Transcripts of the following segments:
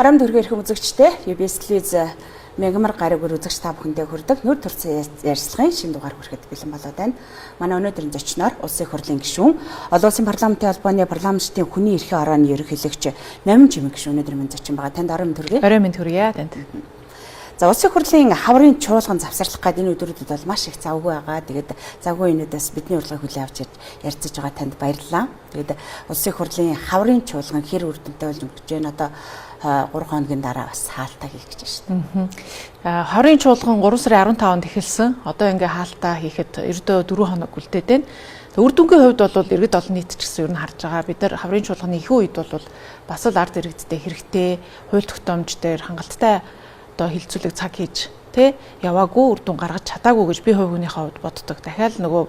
Оройн төргийн эрхэм үзэгчдээ UBS телевиз мегамар гариг үзэгч та бүхэндээ хүрдэг нүр турцсан ярилцлагын шинэ дугаар хүрэхэд бэлэн болоод байна. Манай өнөөдрийн зочноор Улсын хурлын гишүүн, олон улсын парламентын холбооны парламентын хүний эрхийн орооны ерөнхийлөгч Номин Чимэг гишүүн өнөөдөр минь зочин байгаа. Танд оройн төргий. Оройн минь төргийа танд. За, Улсын хурлын хаврын чуулган завсарлах гээд энэ өдрүүдэд бол маш их завгүй байгаа. Тэгээд завгүй энүүдээс бидний урилгыг хүлээн авч ярилцаж байгаа танд баярлалаа. Тэгээд Улсын хурлын хаврын чуулган хэр үр дүнтэй болж өнгөрч байна? Одоо 3 хоногийн дараа бас хаалтаа хийх гэж байна шүү дээ. Хаврын чуулган 3 сарын 15-нд эхэлсэн. Одоо ингээ хаалтаа хийхэд ердөө 4 хоног үлдээд байна. Үр дүнгийн хувьд бол иргэд олон нийт ч гэсэн ер нь харж байгаа. Бид нар хаврын чуулганы ихэнх үед бол бас л ард иргэдтэй хэрэгтэй хууль тогтоомж дээр хангалттай одоо хилцүүлэг цаг хийж тэ яваагүй, үр дүн гаргаж чадаагүй гэж би хувь хүнийхээ хувьд боддог. Дахиад нөгөө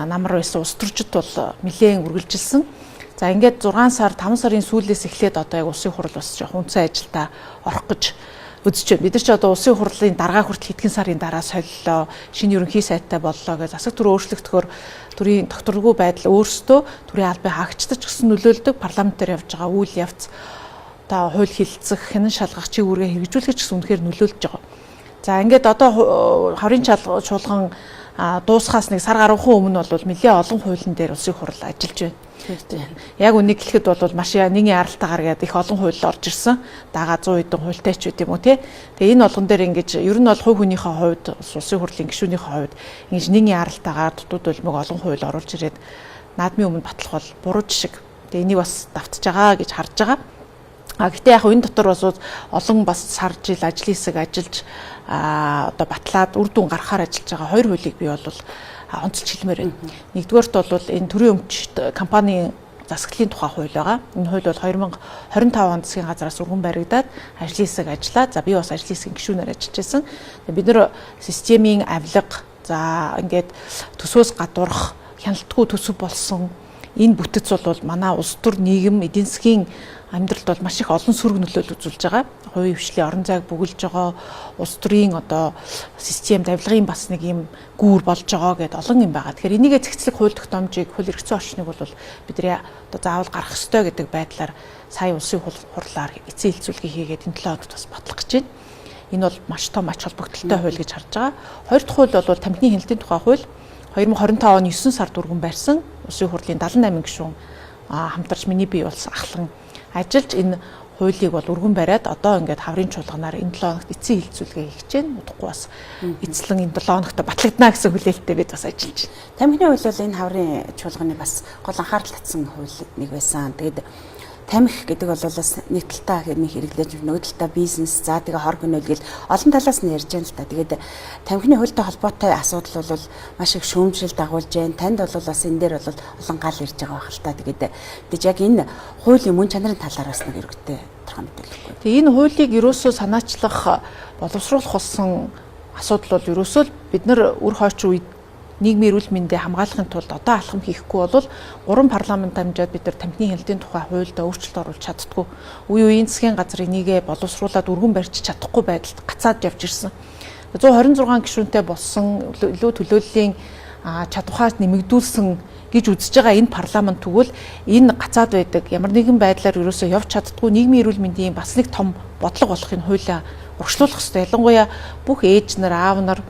намар байсан улс төрчид бол нэлээн үргэлжилсэн. За, ингээд 6 сар, 5 сарын сүүлээс эхлээд одоо яг улсын хурал бас жоохон үндсэн ажилдаа орох гэж үзэж байна. Бид нар ч одоо улсын хурлын даргаа хүртэл хэдхэн сарын дараа солилоо, шинэ ерөнхий сайдтай боллоо гэж засаг төр өөрчлөгдөхөөр төрийн тогтворгүй байдал өөрсдөө төрийн албан хаагчдад ч гэсэн нөлөөлдөг, парламентээр явж байгаа үйл явц одоо хууль хилцэх, хянан шалгах чиг үүргээ хэрэгжүүлэх ч гэсэн үнэхээр нөлөөлж байгаа. За, ингээд одоо хаврын чуулган дуусхаас нэг сар гаруйхан өмнө бол нэлээ олон хуулийн дээр улсын хурал ажиллаж байна. Яг үнийг хэлэхэд бол маш нэгэн яралтайгаар гээд их олон хууль орж ирсэн. Дагаа 100 хэдэн хуультай ч үт юм уу те. Тэгээ энэ болгон дээр ингэж ер нь бол хувь хүнийхээ хувьд, улсын хурлын гишүүнийхээ хувьд ингэж нэгэн яралтайгаар дутууд улмаг олон хууль оруулж ирээд наадмын өмнө батлах бол буруу жишг. Тэгээ энийг бас давтж байгаа гэж харж байгаа. А гэтээ яг энэ дотор бас олон бас сар жил ажлын хэсэг ажиллаж одоо батлаад үр дүн гаргахаар ажиллаж байгаа хоёр хуулийг би бол онцолж хэлмээр байна. Нэгдүгээрт бол энэ төрийн өмчт компанийн засаглалын тухай хууль байгаа. Энэ хууль бол 2025 онд засгийн газраас өргөн баригдаад ажлын хэсэг ажиллаад, за би бас ажлын хэсгийн гишүүнээр ажиллаж байсан. Бид нар системийн авилга, за ингээд төсөөс гадуурх, хяналтгүй төсөв болсон энэ бүтэц бол манай улс төр, нийгэм, эдийн засгийн амьдралд бол маш их олон сөрөг нөлөөлөл үзүүлж байгаа. Хувийн хвшлийн орон зайг бөглөж байгаа, улс төрийн одоо систем давилгын бас нэг юм гүүр болж байгаа гэдээ олон юм байгаа. Тэгэхээр энийгээ цэгцлэг хууль тогтоомжийг, хууль эрх зүйн орчныг бол бидний одоо заавал гаргах ёстой гэдэг байдлаар сая улсын хурлаар эцсийн хилцүүлгийг хийгээд энэ 7 хоногт бас батлах гэж байна. Энэ бол маш том ач холбогдолтой хууль гэж харж байгаа. Хоёр дахь хууль бол тамхины хяналтын тухай хууль 2025 оны 9 сард өргөн барьсан. Улсын хурлын 78 гишүүн хамтарч миний бие улс ахлан ажиллаж энэ хуулийг бол өргөн бариад одоо ингээд хаврын чуулганаар энэ 7 хоногт эцсийн хилцүүлгээ хийх гэж байна. Удахгүй бас эцлэн энэ 7 хоногт батлагдана гэсэн хүлээлттэй бид бас ажиллаж байна. Тамхины хууль бол энэ хаврын чуулганы бас гол анхаарал татсан хууль нэг байсан. Тэгээд тамхи гэдэг бол бас нэг талтаа нэг хэрэглэж, нөгөө талтаа бизнес, за тэгээ хор хөнөөл гэл олон талаас нь ярьж байна л та. Тэгээд тамхины хуультай холбоотой асуудал бол маш их шүүмжрэл дагуулж байна. Танд бол бас энэ дээр бол олон гал ирж байгаа байх л та. Тэгээд тэгж яг энэ хуулийн мөн чанарын талаар бас нэг өргөтэй тодорхой мэдээлэл өгөхгүй. Тэгээ энэ хуулийг ерөөсөө санаачлах, боловсруулах болсон асуудал бол ерөөсөө бид нар үр хойч үед нийгмийн эрүүл мэндээ хамгаалахын тулд одоо алхам хийхгүй бол гурван парламент дамжаад бид нар тамхины хяналтын тухай хуульд өөрчлөлт оруулах чаддаггүй. Үе үеийн засгийн газар энийгээ боловсруулад өргөн барьж чадахгүй байдалд гацаад явж ирсэн. 126 гишүүнтэй болсон, илүү төлөөллийн чадвараа нэмэгдүүлсэн гэж үзэж байгаа энэ парламент тэгвэл энэ гацаад байдаг ямар нэгэн байдлаар ерөөсөө явж чаддаггүй нийгмийн эрүүл мэндийн бас нэг том бодлого болох энэ хуулиа урагшлуулах хэрэгтэй. Ялангуяа бүх ээж нар, аав нар,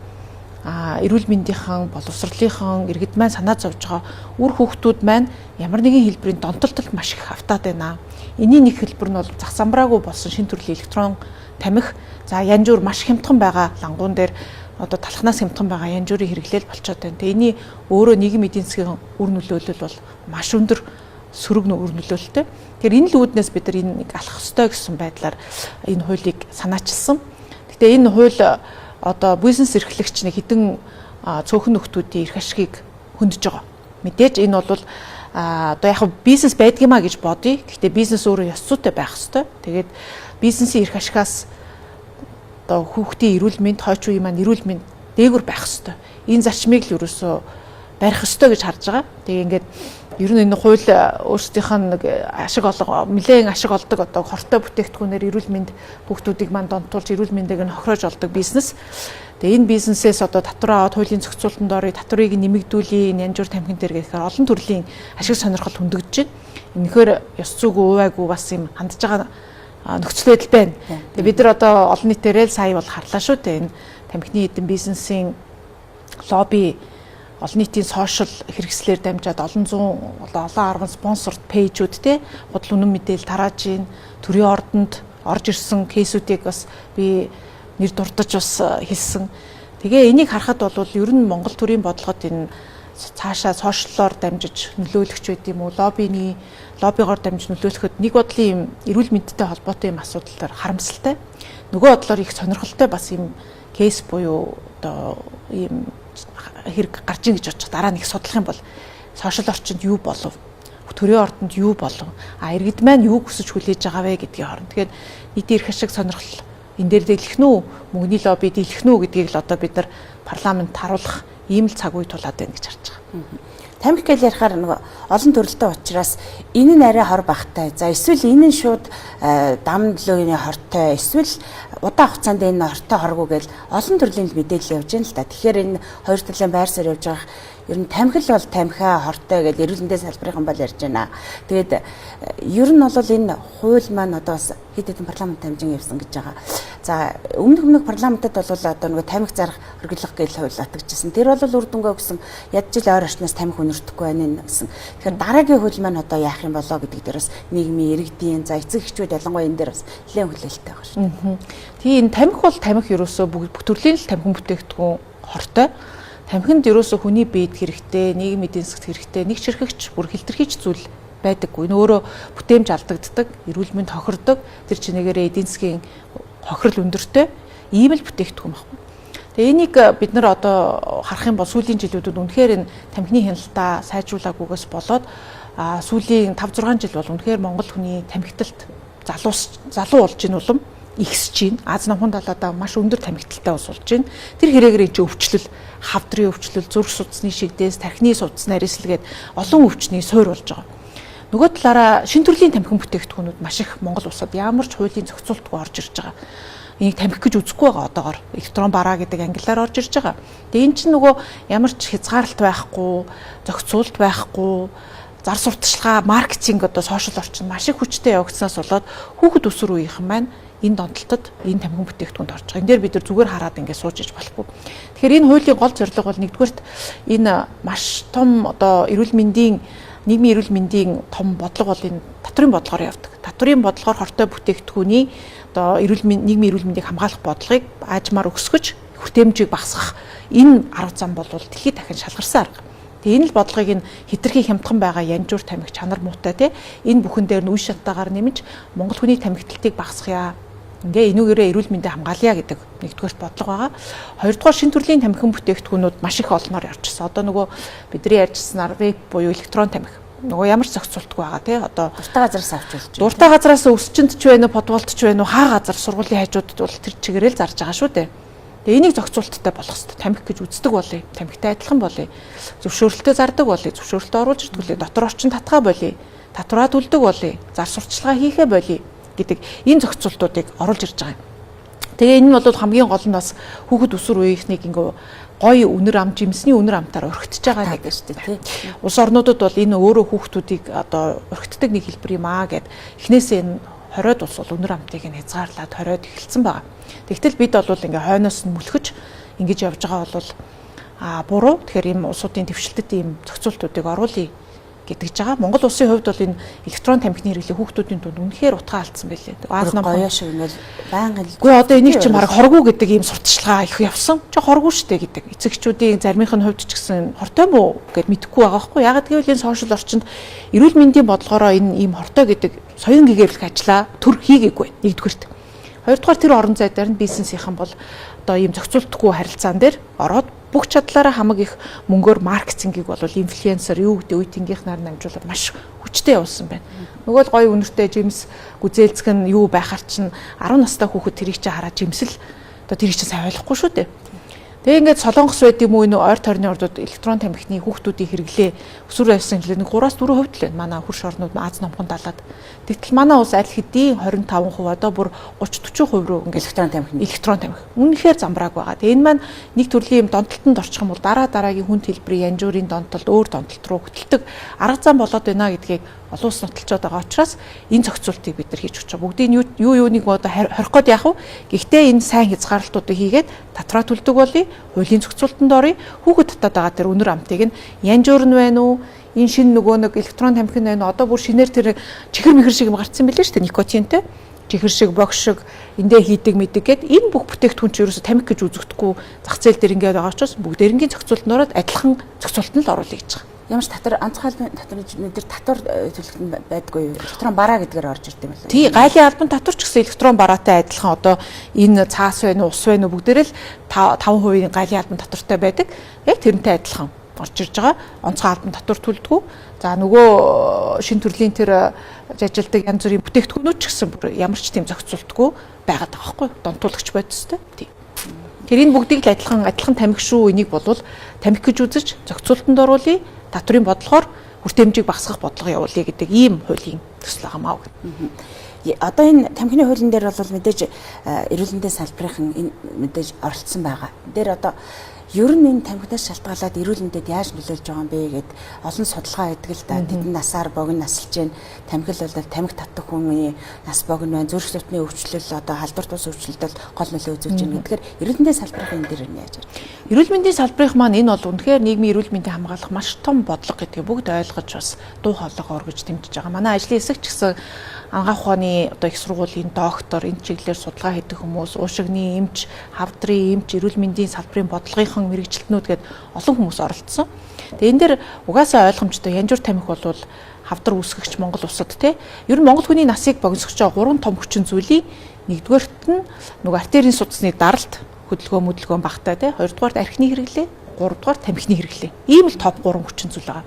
эрүүл мэндийнхэн, боловсролынхан иргэд маань санаа зовж байгаа үр хүүхдүүд маань ямар нэгэн хэлбэрийн донтолтолд маш их автаад байна. Энийн нэг хэлбэр нь бол зах замбраагүй болсон шин төрлийн электрон тамхи, за янжуур маш хямдхан байгаа, лангуун дээр одоо талхнаас хямдхан байгаа янжуурын хэрэглээл болчиход байна. Тэгээ энэний өөрөө нийгэм эдийн засгийн үр нөлөөлөл бол маш өндөр сөрөг үр нөлөөлөлтэй. Тэгэхээр энэ л үүднээс бид нар энэ нэг алах ёстой гэсэн байдлаар энэ хуулийг санаачилсан. Гэтэ энэ хууль одоо бизнес эрхлэгч нэг хэдэн цөөхөн нөхдүүдийн эрх ашигыг хөндөж байгаа. Мэдээж энэ бол одоо яг бизнес байдгиймаа гэж бодъё. Гэхдээ бизнес өөрөө ёс зүйтэй байх ёстой. Тэгээд бизнесийн эрх ашигаас одоо хүүхдийн эрүүл мэнд, хойч үеийн маань эрүүл мэнд дээгүр байх ёстой. Энэ зарчмыг л ерөөсөө барих ёстой гэж харж байгаа. Тэгээ ингээд ер нь энэ хууль өөрсдийнх нь нэг ашиг олго, нэлээн ашиг олдог одоо хортой бүтээгдэхүүнээр эрүүл мэнд хүүхдүүдийг маань донтуулж, эрүүл мэндийг нь хохироож олдог бизнес. Тэгээ энэ бизнесээс одоо татвар аваад хуулийн зохицуултанд орё, татварыг нэмэгдүүлье, энэ янжуур тамхин дээр гэхээр олон төрлийн ашиг сонирхол хөндөгдөж байна. Энэхээр ёс зүйгүй, уйваагүй бас юм хандж байгаа нөхцөл байдал байна. Тэгээ бид нар одоо олон нийтээрээ л сая бол харлаа шүү дээ. Энэ тамхины эдэн бизнесийн лобби олон нийтийн сошиал хэрэгслээр дамжаад олон зуун одоо олон арван спонсорт пэйжүүд те худал үнэн мэдээлэл тарааж гин төрийн ордонд орж ирсэн кейсүүдийг бас би нэр дурдаж бас хэлсэн. Тэгээ энийг харахад бол ер нь Монгол төрийн бодлогод энэ цаашаа сошиаллоор дамжиж нөлөөлөгч байд юм уу, лоббины лоббигоор дамжиж нөлөөлөхөд нэг бодлын юм эрүүл мэндтэй холбоотой юм асуудал харамсалтай. Нөгөө бодлоор их сонирхолтой бас юм кейс буюу одоо ийм хэрэг гарч ийн гэж бодчих. Дараа нь их судлах юм бол сошиал орчинд юу болов? Төрийн ордонд юу болов? А иргэд маань юу хүсэж хүлээж байгаа вэ гэдгийг хорно. Тэгэхээр нийтийн эрх ашиг сонирхол энэ дээр дийлэх нь үү, мөнгөний лобби дийлэх нь үү гэдгийг л одоо бид нар парламент харуулах ийм л цаг үе тулаад байна гэж харж байгаа. Тамхи гэж ярихаар нөгөө олон төрөлтэй учраас энэ нь арай хор багтай. За эсвэл энэ нь шууд дам нөлөөний хортой, эсвэл удаан хугацаанд энэ хортой хоргүй гэж олон төрлийн мэдээлэл явж байна л да. Тэгэхээр энэ хоёр талын байр суурь явж байгаа ер нь тамхи л бол тамхиа хортой гэж эрүүл мэндийн салбарын бол ярьж байна. Тэгээд ер нь бол энэ хууль маань одоо бас хэд хэдэн парламент дамжин явсан гэж байгаа. За өмнөх парламентад бол одоо нөгөө тамхи зарах хоригдлох гэж хууль батгажсэн. Тэр бол үр дүнгээ өгсөн. Ядч ил ойр орчноос тамхи өнөртөхгүй байна гэсэн. Тэгэхээр дараагийн хууль маань одоо яах юм болоо гэдэг дээр бас нийгмийн иргэдийн за эцэг эхчүүд ялангуяа энэ дээр бас нэлээд хүлээлттэй байгаа шүү дээ. Тийм энэ тамхи бол тамхи ерөөсөө бүх төрлийн л тамхин бүтээгдэхүүн хортой. Тамхинд ерөөсөө хүний биед хэрэгтэй, нийгмийн эдийн засгт хэрэгтэй, нэг чирхэгч бүр хилтерхийч зүйл байдаггүй. Энэ өөрөө бүтээмж алдагддаг, эрүүл мэнд хохирдог, тэр чинээгээрээ эдийн засгийн хохирол өндөртэй ийм л бүтээгдэхүүн байхгүй. Тэгээ энийг бид нар одоо харах юм бол сүүлийн жилүүдэд үнэхээр энэ тамхины хяналтаа сайжруулаагүйгээс болоод сүүлийн 5 6 жил бол үнэхээр Монгол хүний тамхиталт залуу болж ийн улам ихсэж байна. Аз номхон далаадаа маш өндөр тамхиталтай ус болж байна. Тэр хэрэгээр энэ өвчлөл, хавдрын өвчлөл, зүрх судасны шигдээс, тархины судас нарийслгээд олон өвчний суур болж байгаа. Нөгөө талаараа шин төрлийн тамхин бүтээгдэхүүнүүд маш их Монгол улсад ямар ч хуулийн зохицуултгүй орж ирж байгаа. Энийг тамхи гэж үзэхгүй байгаа одоогор электрон бараа гэдэг ангиллаар орж ирж байгаа. Тэгээ эн чинь нөгөө ямар ч хязгаарлалт байхгүй, зохицуулт байхгүй, зар сурталчилгаа, маркетинг одоо сошиал орчин маш их хүчтэй явагдсанаас болоод хүүхэд өсвөр үеийнхэн маань энэ донтолтод энэ тамхин бүтээгдэхүүнд орж байгаа. Энэ дээр бид нар зүгээр хараад ингээд сууж иж болохгүй. Тэгэхээр энэ хуулийн гол зорилго бол нэгдүгээрт энэ маш том одоо эрүүл мэндийн нийгмийн эрүүл мэндийн том бодлого бол энэ татврын бодлогоор явдаг. Татврын бодлогоор хортой бүтээгдэхүүний одоо эрүүл нийгмийн эрүүл мэндийг хамгаалах бодлогыг аажмаар өсгөж хүртээмжийг багасгах энэ арга зам бол дэлхийд дахин шалгарсан арга. Тэгээ энэ л бодлогыг энэ хитрхи хямдхан байгаа янжуур тамхи чанар муутай те энэ бүхэн дээр нь үе шаттайгаар нэмж Монгол хүний тамхиталтыг багасгая. Ингээ энүүгээрээ эрүүл мэндийг хамгаалъя гэдэг нэгдүгээрт бодлого байгаа. Хоёрдугаар шин төрлийн тамхин бүтээгдэхүүнүүд маш их олноор явчихсан. Одоо нөгөө бидний ярьжсанаар вейп буюу электрон тамхи нөгөө ямар ч зохицуултгүй байгаа тий одоо дуртай газараас авч болж байна. Дуртай газараас өсчөнд ч байна уу, подволт ч байна уу, хаа газар сургуулийн хажуудад бол тэр чигээрэл зарж байгаа шүү дээ. Тэгээ энийг зохицуулттай болох хэрэгтэй. Тамхи гэж үздэг болъё. Тамхитай адилхан болъё. Зөвшөөрөлтөө зардаг болъё. Зөвшөөрөлтөө оруулж ирдэг болъё. Дотор орчин татгаа болъё. Татвараа төлдөг болъё. Зар сурталчилгаа хийхээ болъё гэдэг энэ зохицуултуудыг оруулж ирж байгаа юм. Тэгээ энэ нь бол хамгийн гол нь бас хүүхэд өсвөр үеийнхнийг ингээ гоё үнэр ам жимсний үнэр амтаар орхитж байгаа нэг шүү дээ тий. Улс орнуудад бол энэ өөрөө хүүхдүүдийг одоо орхитдаг нэг хэлбэр юм аа гэд эхнээсээ энэ 20-од улс бол үнэр амтыг нь хязгаарлаад 20-од эхэлсэн байгаа. Тэгтэл бид бол ингээ хойноос нь мөлхөж ингэж явж байгаа бол буруу. Тэгэхээр ийм улсуудын дэвшилтэд ийм зохицуултуудыг оруулъя гэдэг байгаа. Монгол улсын хувьд бол энэ электрон тамхины хэрэглээ хүүхдүүдийн дунд үнэхээр утгаа алдсан байлээ. Аз ном гоёо шиг ингээл байнга Үгүй одоо энийг чинь бараг хоргүй гэдэг ийм сурталчилгаа их явсан. Чи хоргүй штэ гэдэг. Эцэгчүүдийн заримынх нь хувьд ч гэсэн хортой мó гэд мэдэхгүй байгаа байхгүй. Ягаад гэвэл энэ сошиал орчинд эрүүл мэндийн бодлогоороо энэ ийм хортой гэдэг соён гэгээрлэх ажлаа төр хийгээгүй нэгдүгээрт. Хоёрдугаар тэр орон зай дээр нь бизнесийнхэн бол одоо ийм зохицуултгүй харилцаан дээр ороод бүх чадлаараа хамаг их мөнгөөр маркетингийг бол инфлюенсер юу гэдэг үе тэнгийнхнаар намжуулаад маш хүчтэй явуулсан байна. Нөгөө л гоё үнэртэй жимс гүзээлцэг нь юу байхаар чинь 10 настай хүүхэд тэрийг чи хараад жимсэл одоо тэрийг чи сайн ойлгохгүй шүү дээ. Тэгээ ингээд Солонгос байд юм уу энэ ойр тойрны ордууд электрон тамхины хүүхдүүдийн хэрэглээ өсвөр явсан жилээ нэг 3-аас 4% л байна. Манай хөрш орнууд Аз номхон далаад. Тэгтэл манай улс аль хэдийн 25% одоо бүр 30 40% рүү ингээд электрон тамхи. Электрон тамхи. Үнэхээр замбрааг байгаа. Тэгээ энэ маань нэг төрлийн юм донтолтонд орчих юм бол дараа дараагийн хүн төлбөрийн янжуурын донтолт өөр донтолт руу хөтэлдэг арга зам болоод байна гэдгийг Олон улс нуталчод байгаа учраас энэ зохицуултыг бид нар хийж өгч байгаа. Бүгдийг юу юуныг одоо хорих гээд яах вэ? Гэхдээ энэ сайн хязгаарлалтуудыг хийгээд татвараа төлдөг болъё, хуулийн зохицуултанд оръё. Хүүхэд татаад байгаа тэр үнэр амтыг нь янжуур нь байна уу? Энэ шинэ нөгөө нэг электрон тамхи нь байна уу? Одоо бүр шинээр тэр чихэр мэхэр шиг юм гарцсан билээ шүү дээ, никотинтэй. Чихэр шиг, бог шиг эндээ хийдэг мэдэг гэд энэ бүх бүтээгдэхүүн чи ерөөсө тамхи гэж үзэгдэхгүй зах зээл дээр ингээд байгаа учраас бүгдээрнгийн зохицуултанд ороод адилхан зохицуултанд л оруулъя гэж байгаа. Ямар ч татвар онцгой албан татвар дээр татвар төлөх нь байдгүй юу? Электрон бараа гэдгээр орж ирд юм байна. Тий, гайлын албан татвар ч гэсэн электрон бараатай адилхан одоо энэ цаас байна уу, ус байна уу бүгдээрээ л 5% гайлын албан татвартай байдаг. Яг тэрнтэй адилхан орж ирж байгаа. Онцгой албан татвар төлдгөө. За нөгөө шин төрлийн тэр ажилдаг янз бүрийн бүтээгдэхүүнүүд ч гэсэн бүр ямар ч тийм зохицуултгүй байгаад байгаа байхгүй юу? Донтуулагч бодистой. Тий. Тэр энэ бүгдийг л адилхан тамхи шүү. Энийг болвол тамхи гэж үзэж зохицуултанд оруулъя. Татврын бодлогоор хүртээмжийг багасгах бодлого явуулъя гэдэг ийм хуулийн төсөл байгаа маа. Одоо энэ тамхины хуулийн дээр бол мэдээж эрүүл мэндийн салбарын энэ мэдээж оролцсон байгаа. Энэ дээр одоо ер нь энэ тамхинаас шалтгаалаад эрүүл мэндэд яаж нөлөөлж байгаа юм бэ гэд олон судалгаа хийдэг л да. Тэдэн насаар богино насалж гэн тамхи л бол тамхи татдаг хүний нас богино байна. Зүрх судасны өвчлөл одоо халдвар тус өвчлөлд бол гол нөлөө үзүүлж байна гэдгээр эрүүл мэндийн салбарын энэ дээр нь яаж харж байна? Эрүүл мэндийн салбарын маань энэ бол үнэхээр нийгмийн эрүүл мэндийг хамгаалах маш том бодлого гэдгийг бүгд ойлгож бас дуу хоолойгоо өргөж дэмжиж байгаа. Манай ажлын хэсэг ч гэсэн ангаах ухааны одоо их сургуулийн доктор, энэ чиглэлээр судалгаа хийдэг хүмүүс, уушигны эмч, хавдрын эмч, эрүүл мэндийн салбарын бодлогынхон мэрэгжилтнүүд гээд олон хүмүүс оролцсон. Тэгээ энэ дээр угаасаа ойлгомжтой янжуур тамхи бол хавдар үүсгэгч Монгол улсад те ер нь Монгол хүний насыг богиносгож байгаа гурван том хүчин зүйлийн нэгдүгээрт нь нөгөө артерийн судасны даралт, хөдөлгөөн мөдөлгөөн багтай те, хоёрдугаарт архины хэрэглээ, гуравдугаар тамхины хэрэглээ. Ийм л топ 3 хүчин зүйл байгаа.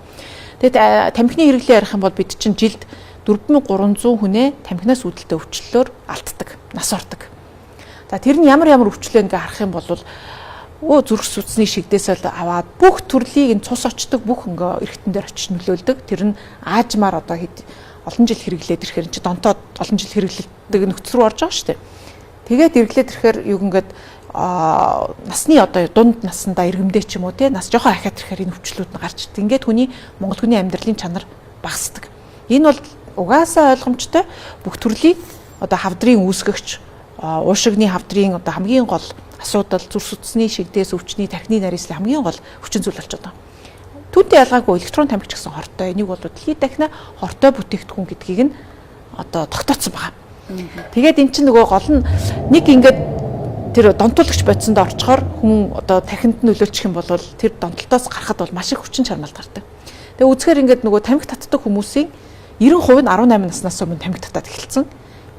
Тэгээд тамхины хэрэглээ ярих юм бол бид чинь жилд 4300 хүнээ тамхинаас үүдэлтэй өвчлөлөөр алддаг, нас ордог. За тэр нь ямар ямар өвчлөө ингээ харах юм бол зүрх судасны шигдээс л аваад бүх төрлийн энэ цус очдог бүх ингээ эргэтэн дээр очиж нөлөөлдөг. Тэр нь аажмаар одоо хэд олон жил хэрэглээд ирэхээр чи донтоод олон жил хэрэглэдэг нөхцөл рүү орж байгаа шүү дээ. Тэгээд эргэлээд ирэхээр юу ингээд насны одоо дунд наснда иргэмдээ ч юм уу те нас жоохон ахиад ирэхээр энэ өвчлүүд нь гарч ирдэг. Ингээд хүний Монгол хүний амьдралын чанар багасдаг. Энэ бол угаасаа ойлгомжтой бүх төрлийн одоо хавдрын үүсгэгч, уушигны хавдрын одоо хамгийн гол асуудал, зүрх судасны шигдээс, өвчний, тархины нарийслын хамгийн гол хүчин зүйл болчиход байгаа. Түүнтэй ялгаагүй электрон тамхи ч гэсэн хортой. Энийг бол дэлхийд дахина хортой бүтээгдэхүүн гэдгийг нь одоо тогтооцсон байгаа. Тэгээд эн чинь нөгөө гол нь нэг ингээд тэр донтуулагч бодсонд орчхоор хүн одоо тархинд нөлөөлчих юм бол тэр донтолтоос гарахад бол маш их хүчин чармаалт гардаг. Тэгээ үзэхээр ингээд нөгөө тамхи татдаг хүмүүсийн 90% нь 18 наснаас өмнө тамхи татаад эхэлсэн.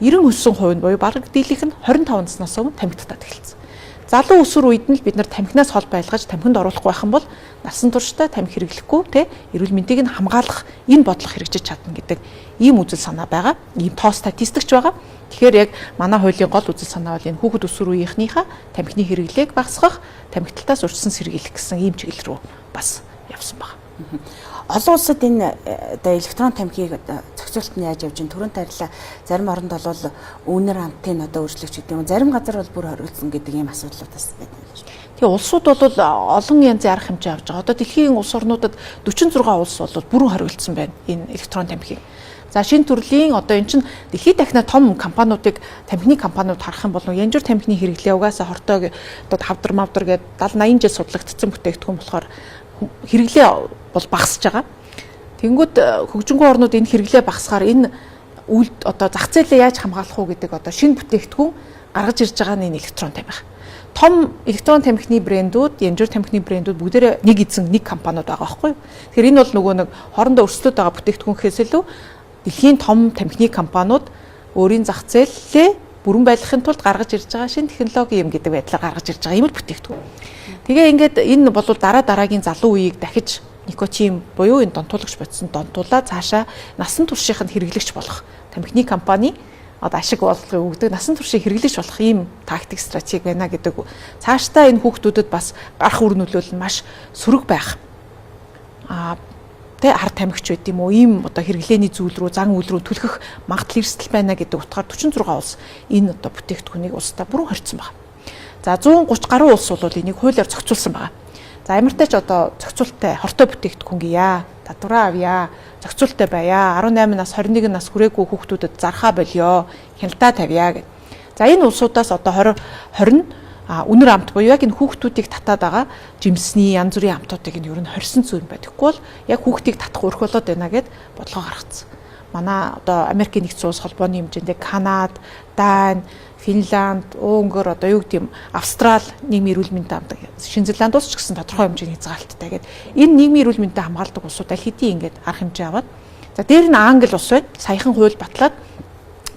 99% нь буюу бараг дийлийнх нь 25 наснаас өмнө тамхи татаад эхэлсэн. Залуу өсвөр үед нь л бид нар тамхинаас хол байлгаж тамхинд оруулахгүй байх юм бол насан туршдаа тамхи хэрэглэхгүй те эрүүл мэндийг нь хамгаалах энэ бодлого хэрэгжиж чадна гэдэг ийм үзэл санаа байгаа. Ийм тоо статистикч байгаа. Тэгэхээр яг манай хуулийн гол үзэл санаа бол энэ хүүхэд өсвөр үеийнхнийхээ тамхины хэрэглээг багасгах, тамхиталтаас урьдчилан сэргийлэх гэсэн ийм чиглэл рүү бас явсан байна. Олон улсад энэ одоо электрон тамхиг зохицуулалт нь яаж явж байна? Түрүүн тарилаа зарим оронд бол үүнэр амтын одоо өөрчлөгч гэдэг юм. Зарим газар бол бүр хоригдсон гэдэг ийм асуудлууд бас байдаг юм байна. Тэгээ улсууд бол олон янзын арга хэмжээ авч байгаа. Одоо дэлхийн улс орнуудад 46 улс бол бүрэн хоригдсон байна энэ электрон тамхиг. За шинэ төрлийн одоо эн чинь дэлхийд дахина том компаниудыг тамхины компаниуд харах юм бол янжуур тамхины хэрэглээ угаасаа хортой одоо хавдар мавдар гэдэг 70 80 жил судлагдсан бүтээгдэхүүн болохоор хэрэглээ бол багасж байгаа. Тэнгүүд хөгжингүй орнууд энэ хэрэглээ багасгаар энэ үйл одоо зах зээлээ яаж хамгаалах уу гэдэг одоо шинэ бүтээгдэхүүн гаргаж ирж байгаа нь энэ электрон тамхи. Том электрон тамхины брэндүүд, янжуур тамхины брэндүүд бүгдээрээ нэг эзэн нэг компаниуд байгаа байхгүй юу? Тэгэхээр энэ бол нөгөө нэг хоорондоо өрсөлдөд байгаа бүтээгдэхүүн гэхээс илүү дэлхийн том тамхины компаниуд өөрийн зах зээлээ бүрэн байлгахын тулд гаргаж ирж байгаа шинэ технологи юм гэдэг байдлаар гаргаж ирж байгаа юм л бүтээгдэхүүн. Тэгээ ингээд энэ бол дараа дараагийн залуу үеийг дахиж никотин буюу энэ донтуулагч бодсон донтуулаа цаашаа насан туршийнх нь хэрэглэгч болох тамхины компани одоо ашиг бодлогыг өгдөг насан туршийг хэрэглэж болох ийм тактик стратеги байна гэдэг. Цаашдаа энэ хүүхдүүдэд бас гарах үр нөлөөлөл нь маш сөрөг байх. Тэ хар тамхич байд юм уу ийм одоо хэрэглээний зүйл рүү зан үйл рүү түлхэх магадлал эрсдэл байна гэдэг утгаар 46 улс энэ одоо бүтээгдэхүүнийг улсдаа бүрэн хорьцсон байна. За 130 гаруй улс бол энийг хуулиар зохицуулсан байна. За ямар ч тач одоо зохицуулттай хортой бүтээгдэхүүн гийя. Татвараа авъя. Зохицуулттай байя. 18 нас 21 нас хүрээгүй хүүхдүүдэд зархаа болио. Хяналтаа тавья гэд. За энэ улсуудаас одоо 20 20 үнэр амт буюу яг энэ хүүхдүүдийг татаад байгаа жимсний янз бүрийн амтуудыг нь ер нь хорьсон зүйл юм байна. Тэгэхгүй бол яг хүүхдийг татах өрх болоод байна гэд бодлого гаргацсан. Манай одоо Америкийн нэгдсэн улс холбооны хэмжээнд Канад, Дани, Финланд, Унгар одоо юу гэдэг юм Австрал нийгмийн эрүүл мэндийн хамгаалдаг. Шинэ Зеланд улс ч гэсэн тодорхой хэмжээний хязгаарлалттай гэдэг. Энэ нийгмийн эрүүл мэндийн хамгаалдаг улсууд аль хэдийн ингээд арга хэмжээ аваад за дээр нь Англи улс байна. Саяхан хууль батлаад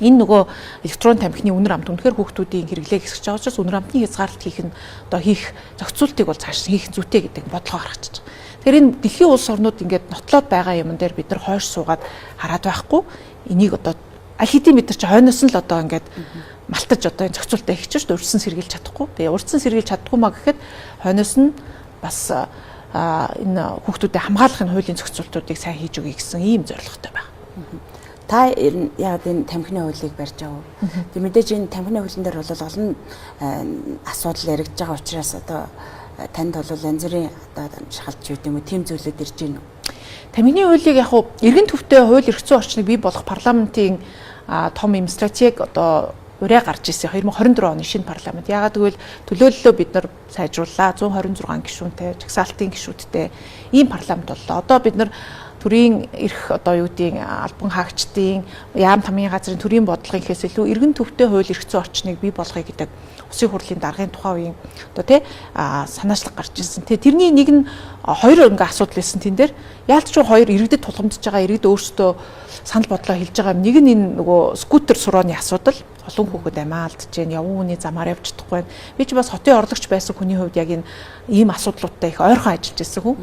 энэ нөгөө электрон тамхины үнэр амт үнэхээр хүүхдүүдийн хэрэглээг хэсгэж байгаа учраас үнэр амтны хязгаарлалт хийх нь одоо хийх зохицуултыг бол цааш хийх зүйтэй гэдэг бодлого гаргачих. Тэгэхээр энэ дэлхийн улс орнууд ингээд нотлоод байгаа юмн дээр бид нар хойш суугаад хараад байхгүй. Энийг одоо аль хэдийн бид нар чи хойноос нь л одоо ингээд малтаж одоо энэ зохицуултаа хийчих шүү дээ. Урьдчилан сэргийлж чадахгүй. Тэгээ урьдчилан сэргийлж чаддгүй маа гэхэд хойноос нь бас энэ хүүхдүүдэд хамгаалахын хуулийн зохицуултуудыг сайн хийж өгье гэсэн ийм зорилготой байна. Та яг энэ тамхины хуулийг барьж авав. Тэг мэдээж энэ тамхины хуулийн дээр бол олон асуудал яригдж байгаа учраас одоо танд бол янз бүрийн одоо шахалт ч юм уу тийм зүйлүүд ирж байна уу? Тамхины хуулийг яг хуу эргэн төвтэй хууль эрх зүйн орчныг бий болгох парламентын том юм стратеги одоо ураа гарч ирсэн 2024 оны шинэ парламент. Яагаад гэвэл төлөөллөө бид нар сайжрууллаа. 126 гишүүнтэй, жагсаалтын гишүүдтэй ийм парламент боллоо. Одоо бид нар төрийн эрх одоо юу гэдгийг албан хаагчдын яам тамийн газрын төрийн бодлогын гэхээс илүү эргэн төвтэй хууль эрх зүйн орчныг бий болгоё гэдэг Улсын хурлын даргын тухайн үеийн одоо тий санаачлаг гарч ирсэн. Тэгээ тэрний нэг нь хоёр ингээ асуудал байсан тэн дээр. Яалтч хоёр иргэдэд тулгамдж байгаа иргэд өөрсдөө санал бодлоо хэлж байгаа юм. Нэг нь энэ нөгөө скутер сурооны асуудал. Олон хүүхэд амиа алдаж байна, явган хүний замаар явж чадахгүй байна. Би ч бас хотын орлогч байсан хүний хувьд яг энэ ийм асуудлуудтай их ойрхон ажиллаж байсан хүн.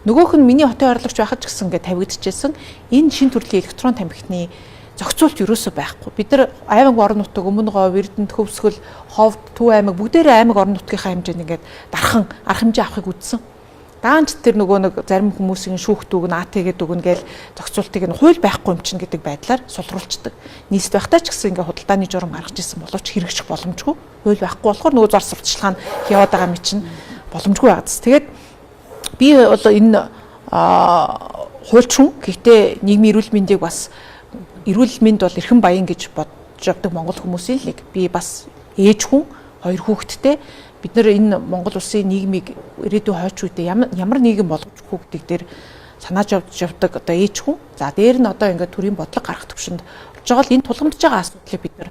Нөгөөх нь миний хотын орлогч байхад ч гэсэн ингээ тавигдчихсэн. Энэ шин төрлийн электрон тамхины зохицуулт ерөөсөө байхгүй. Бид нар аймаг орон нутаг, Өмнө Говь, Эрдэнэт, Хөвсгөл, Ховд, Төв аймаг бүгдээрээ аймаг орон нутгийнхаа хэмжээнд ингээд дархан арга хэмжээ авахыг үзсэн. Даанч тэр нөгөө нэг зарим хүмүүсийн шүүхт өгнө, АТ-гээд өгнө гээл зохицуултыг нь хууль байхгүй юм чинь гэдэг байдлаар сулруулцдаг. Нийслэл байхдаа ч гэсэн ингээ худалдааны журам гаргаж ирсэн боловч хэрэгжих боломжгүй. Хууль байхгүй болохоор нөгөө зар сурталчилгаа нь яваад байгаа юм чинь боломжгүй байгаадс. Тэгээд би бол энэ хуульч хүн. Гэхдээ нийгмийн эрүүл мэндийг бас эрүүл мэнд бол эрхэм баян гэж бодож явдаг монгол хүмүүсийн л нэг. Би бас ээж хүн, хоёр хүүхэдтэй. Бид нэр энэ Монгол улсын нийгмийг ирээдүйн хойч үедээ ямар нийгэм болгож өгөх гэдэг дээр санааж явж явдаг одоо ээж хүн. За дээр нь одоо ингээд төрийн бодлого гаргах төвшөнд болж байгаа л энэ тулгамдж байгаа асуудлыг бид нар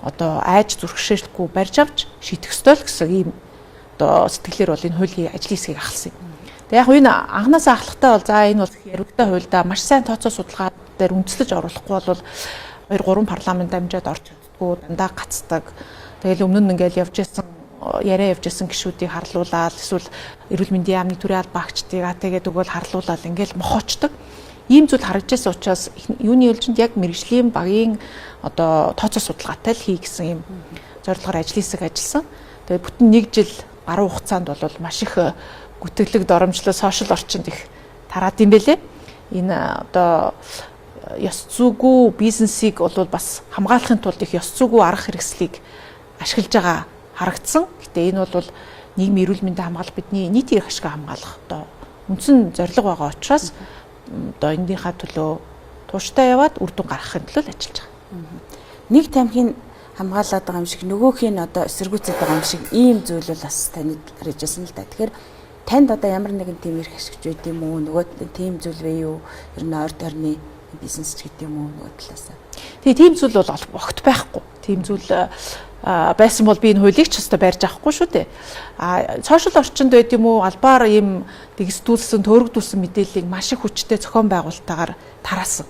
одоо айж зүрхшээхгүй барьж авч шийдэх ёстой л гэсэн ийм одоо сэтгэлээр бол энэ хуулийн ажлын хэсгийг ахалсан юм. Тэгээ яг энэ анханасаа ахлахтаа бол за энэ бол яригтай хууль да маш сайн тооцоо судалгаа дээр үндэслэж оруулахгүй бол 2 3 парламент дамжаад орч чаддгүй дандаа гацдаг. Тэгэл өмнө нь ингээл явж исэн яриа явж исэн гишүүдийг харлуулаад эсвэл эрүүл мэндийн яамны төрийн албан агчдыг АТ-гээд өгөөл харлуулаад ингээл мохоочдөг. Ийм зүйл харагдаж байсан учраас юуны ээлжинд яг мэрэгжлийн багийн одоо тооцоо судалгаатай л хий гэсэн юм зорилгоор ажлын хэсэг ажилласан. Тэгээ бүтэн нэг жил гаруй хугацаанд бол маш их гүтгэлэг доромжлол сошиал орчинд их тараад юм бэлээ. Энэ одоо ёс зүйгүй бизнесийг бол бас хамгаалахын тулд их ёс зүйгүй арга хэрэгслийг ашиглаж байгаа харагдсан. Гэтэ энэ бол нийгмийн эрүүл мэндийг хамгаалах бидний нийтийн эрх ашиг хамгаалах одоо үндсэн зорилго байгаа учраас одоо энэнийхээ төлөө тууштай яваад үр дүн гаргахын төлөө л ажиллаж байгаа. Нэг тамхин хамгаалаад байгаа юм шиг нөгөөх нь одоо эсэргүүцээд байгаа юм шиг ийм зүйл бол бас танд харагдсан л да. Тэгэхээр танд одоо ямар нэгэн тийм эрх ашигч байд юм уу? Нөгөө тийм зүйл вэ юу? Ер нь ойр тойрны бизнес ч гэдэг юм уу нөгөө талаас. Тэгээ тийм зүйл бол огт байхгүй. Тийм зүйл байсан бол би энэ хуулийг ч өстой барьж авахгүй шүү дээ. А сошиал орчинд байд юм уу албаар ийм дэгсдүүлсэн, төөрөгдүүлсэн мэдээллийг маш их хүчтэй зохион байгуулалтаагаар тараасан.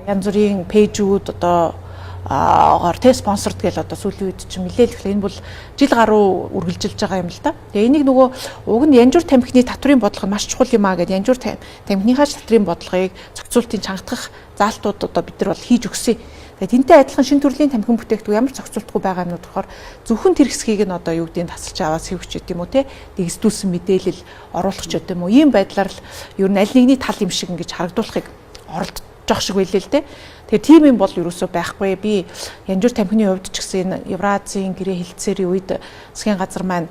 Янз бүрийн пэйжүүд одоо гоор тэ спонсорд гээл одоо сүүлийн үед чинь нэлээл их энэ бол жил гаруй үргэлжилж байгаа юм л да. Тэгээ энийг нөгөө уг нь янжуур тамхины татврын бодлого нь маш чухал юм аа гэдээ янжуур тамхиныхаа татврын бодлогыг зохицуултын чангатгах заалтууд одоо бид нар бол хийж өгсөн. Тэгээ тэнтэй адилхан шин төрлийн тамхин бүтээгдэхүүн ямар зохицуултгүй байгаа юмнууд болохоор зөвхөн тэр хэсгийг нь одоо юу гэдгийг тасалж аваад сэвч гэдэг юм уу те дэгсдүүлсэн мэдээлэл оруулах ч гэдэг юм уу ийм байдлаар л ер нь аль нэгний тал юм шиг ингэж харагдуулахыг оролдож жоох шиг байлээ л те. Тэгээ тийм юм бол ерөөсөө байхгүй. Би янжуур тамхины хувьд ч гэсэн энэ Евразийн гэрээ хэлтсэрийн үед засгийн газар маань